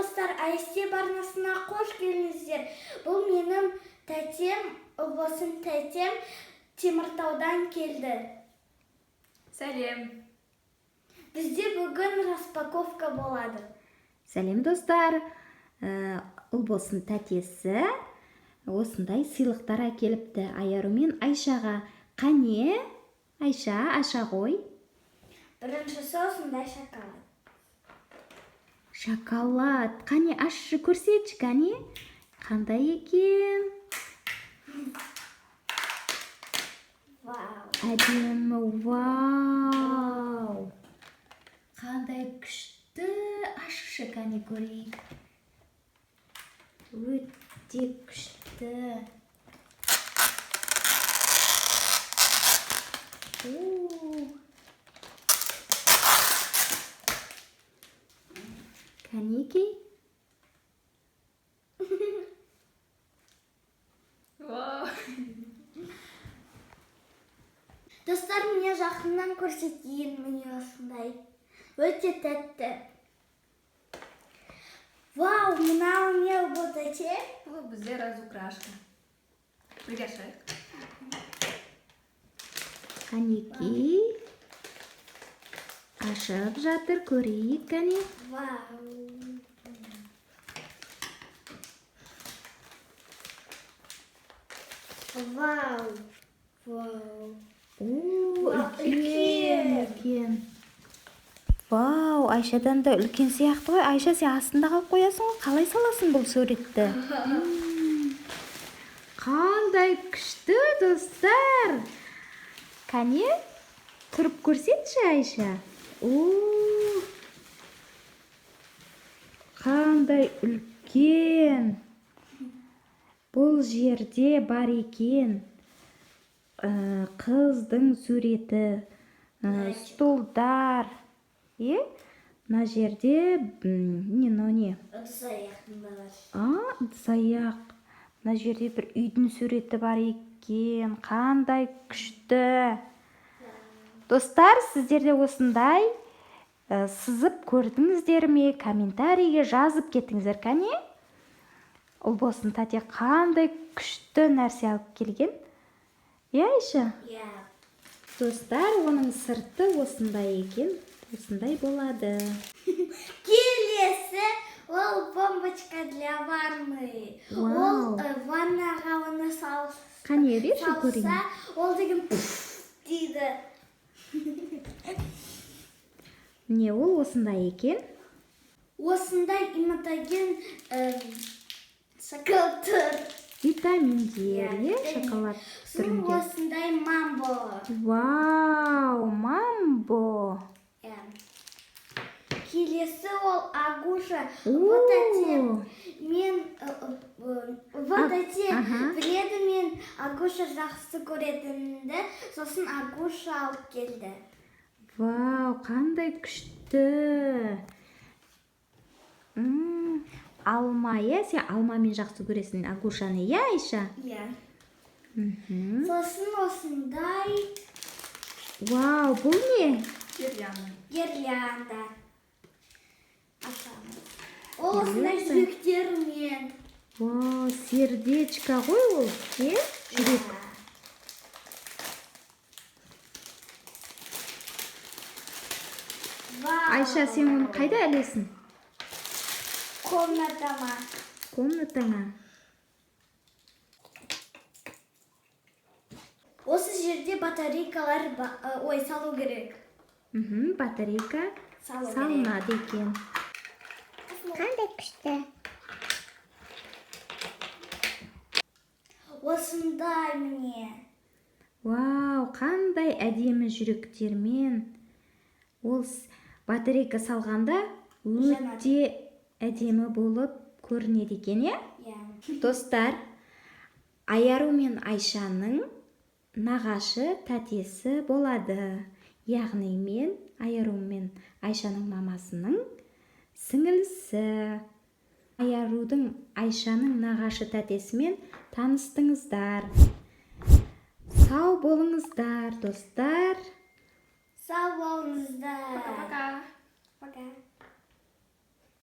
Достар, Айстеп арнасына қош келдіңіздер. Бұл менің тәтем, Ұлбосын тәтем Теміртаудан келді. Сәлем. Бізде бүгін распаковка болады. Сәлем, достар! Ұлбосын тәтесі осындай сыйлықтар әкеліпті Айару мен Айшаға. Қане, Айша, аша ғой. Біріншісі осындай шоколад. Шоколад. Қане, ашшы, көрсетші, қане. Қандай екен? Вау! Әдемі, вау! Қандай күшті, ашшы, қане, көрейік. Өте күшті. О! Кәнекей. Вау. Достар, міне, жақыннан көрсетейін, міне, осындай. Өте тәтті. Вау, мынау не бұл, тәте? Бұл бізде разукрашка. Бірге ашайық. Қанекей. Ашып жатыр, көрейік, кәне. Вау! Вау! Вау! О, Вау, үлкен, үлкен. Үлкен. Вау, Айшадан да үлкен сияқты ғой. Айша, сен астында қалып қоясың ғой. Қалай саласың бұл суретті? Қандай күшті, достар! Кәне, тұрып көрсетші, Айша. О, қандай үлкен. Бұл жерде бар екен қыздың суреті, столдар. Е, мына жерде не, мынау не? Ыдыс аяқтың да бар. А, ыдыс аяқ. Мына жерде бір үйдің суреті бар екен. Қандай күшті. Достар, сіздер де осындай сызып көрдіңіздер ме? Комментарийге жазып кетіңіздер, кәне. Ұлбосын тәте қандай күшті нәрсе алып келген. Иә, Айша? Иә. Достар, оның сырты осындай екен. Осындай болады. Келесі ол бомбочка для ванны. Ол Вау. Ваннаға оны Қане, берші, салса, көрейін. ол деген пф дейді. Міне, ол осындай екен. Осындай имитоген шоколадтар. Витаминдер, Иә, иә, шоколад Сосын түрінде. осындай мамбо. Вау, мамбо. Иә. Келесі ол Агуша. О. Вот әте мен вот әте біледі мен Агуша жақсы көретінімді, сосын Агуша алып келді. Вау, қандай күшті. Алма, иә? Сен алмамен жақсы көресің Агушаны, иә, Айша? Иә. Сосын осындай Вау, бұл не? Гирлянда. Гирлянда. Ашамыз. Ол осындай Гирлянда? жүректермен. Вау, сердечко ғой ол, иә? Жүрек. Иә. Вау. Айша, сен оны қайда ілесің? Комнатама. Комнатаңа. Осы жерде батарейкалар ой, салу керек. Батарейка Салу керек. салынады екен. Қандай күшті. Осындай, міне. Вау, қандай әдемі жүректермен. Ол батарейка салғанда өте әдемі болып көрінеді екен, иә? Иә. Достар, Аяру мен Айшаның нағашы тәтесі болады. Яғни мен Аяру мен Айшаның мамасының сіңілісі. Аярудың, Айшаның нағашы тәтесімен таныстыңыздар. Сау болыңыздар, достар. Сау болыңыздар. Пока-пока. Пока.